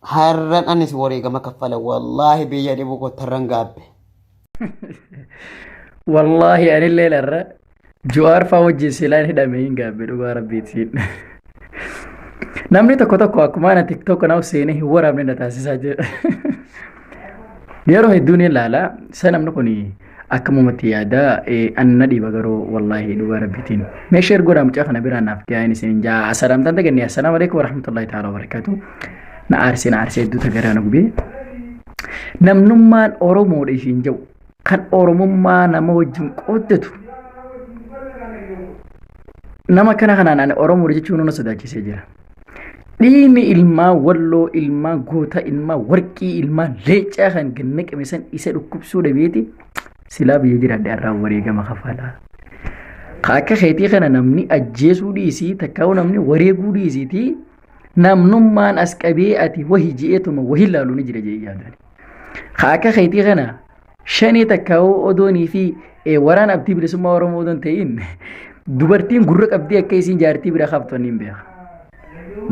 Har'an anis wareegama kaffala wallaahi biyya dhibuu kottarran gaabbe. Wallaahi anillee larra Juwaar faa wajjin silaan hidhame hin gaabbe dhugaa rabbiitiin. Namni tokko tokko akkuma ana TikTok naaf seenee hin waraabne na taasisaa jira. Yeroo hedduu ni ilaala. Isa namni kun akkamumatti yaada anna dhiiba garuu wallaahi dhugaa rabbiitiin. Mee sheer godhaa mucaa kana biraan naaf gaa'een isin jaa. Salaamtaan dagannee assalaamu alaikum warahmatullahi ta'ala wabarakatuh. Na aarsee na aarsee hedduu tagaraa na gubee. Namnummaan Oromoodha ishiin jedhu kan Oromummaa nama wajjin qooddatu nama kana kanaan ani Oromoodha jechuun na sodaachisee jira. Dhiigni ilmaa walloo, ilmaa goota, ilmaa warqii, ilmaa leecaa kan gannaqame san isa dhukkubsuu dhabeeti silaa biyya jiraadhe irraa wareegama kafalaa. Ka akka keetii kana namni ajjeesuu dhiisii takkaa'uu namni wareeguu dhiisiitii namnummaan as qabee ati wahi je'eetuma wahi laalu ni jira jedhee yaadani. Ka akka keetii kana shanee takkaa'uu odoonii fi waraana abdii bilisummaa Oromoo odoon ta'in dubartiin gurra qabdii akka isiin jaartii bira kaaftu hin beeka.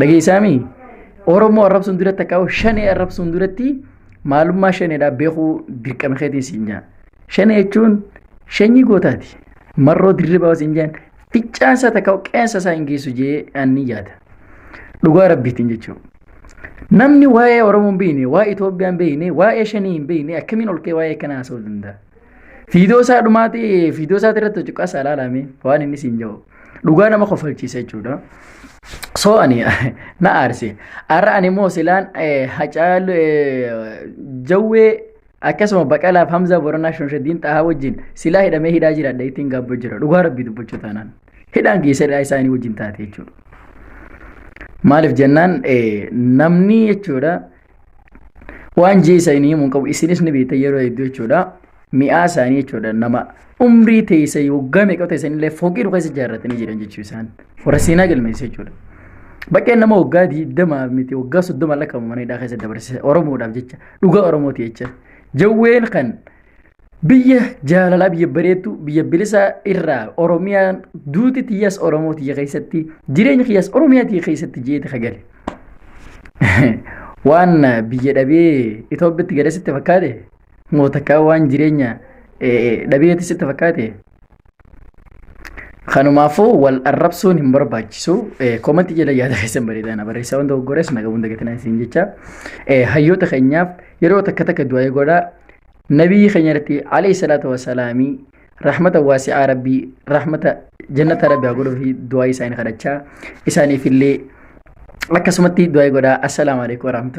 Dhageessaami Oromoo arrabsuun duratti takkaa'uu shanee arrabsuun duratti maalummaa shaneedhaa beekuu dirqama keetiin siin jaa. Shanee jechuun shanyii gootaati. Marroo dirribaa siin jaan ficcaansa takkaa'uu qeensa isaa hin geessu jee anni yaada. Dhugaa rabbiitiin jechuudha. Namni waa'ee Oromoo hin beekne, waa'ee Itoophiyaa hin beekne, waa'ee shanii hin beekne akkamiin ol ka'ee waa'ee kanaa haasa'uu danda'a? Fiidoo isaa dhumaati fiidoo isaa irratti cuqqaasaa ilaalame waan inni siin jedhu. Dhugaa nama kofalchiisa jechuudha. So ani na aarse. Har'a ani immoo silaan Hacaalu Jawwee akkasuma Baqalaaf Hamzaa Boranaa Shonshaddiin Xahaa wajjin silaa hidhamee hidhaa jiraadha ittiin gaabboo jira. Dhugaa rabbii dubbachuu taanaan. Hidhaan geessa hidhaa isaanii wajjin taate jechuudha. Maaliif jennaan namni jechuudha waan jee isa inni himuu hin qabu isinis ni beektan yeroo hedduu jechuudha. Mi'aa isaanii jechuudha nama umrii teessa waggaa meeqa teessan illee fooqii dhuka isa ijaarratanii jiran jechuu isaan. Warra seenaa galmeessa jechuudha. Baqqeen nama waggaa 20 miti waggaa 30 lakkaa'amu mana hidhaa keessa dabarse Oromoodhaaf jecha dhugaa Oromooti jecha. Jawween kan biyya jaalalaa biyya bareedduu biyya bilisaa irraa Oromiyaan duuti tiyyas Oromoo tiyya keessatti jireenya kiyyas Oromiyaa tiyya keessatti jeeti kagale. Waan biyya dhabee Itoophiyaatti gale sitti fakkaate moo takkaa waan jireenya dhabeeti sitti fakkaate Kanumaafuu wal arrabsuun hin barbaachisu. Koomantii jala yaada keessan bareedaa na barreessaa wanta goggores na qabuun dagatinaa isin jecha. Hayyoota keenyaaf yeroo takka takka du'aa godhaa. Nabiyyi keenya irratti alayhi salaatu wasalaamii rahmata waasi'aa rabbii rahmata jannata rabbii haa godhuu fi du'aa isaanii kadhachaa isaaniif illee akkasumatti du'aa godhaa. Assalaamu alaikum warahmatullahi.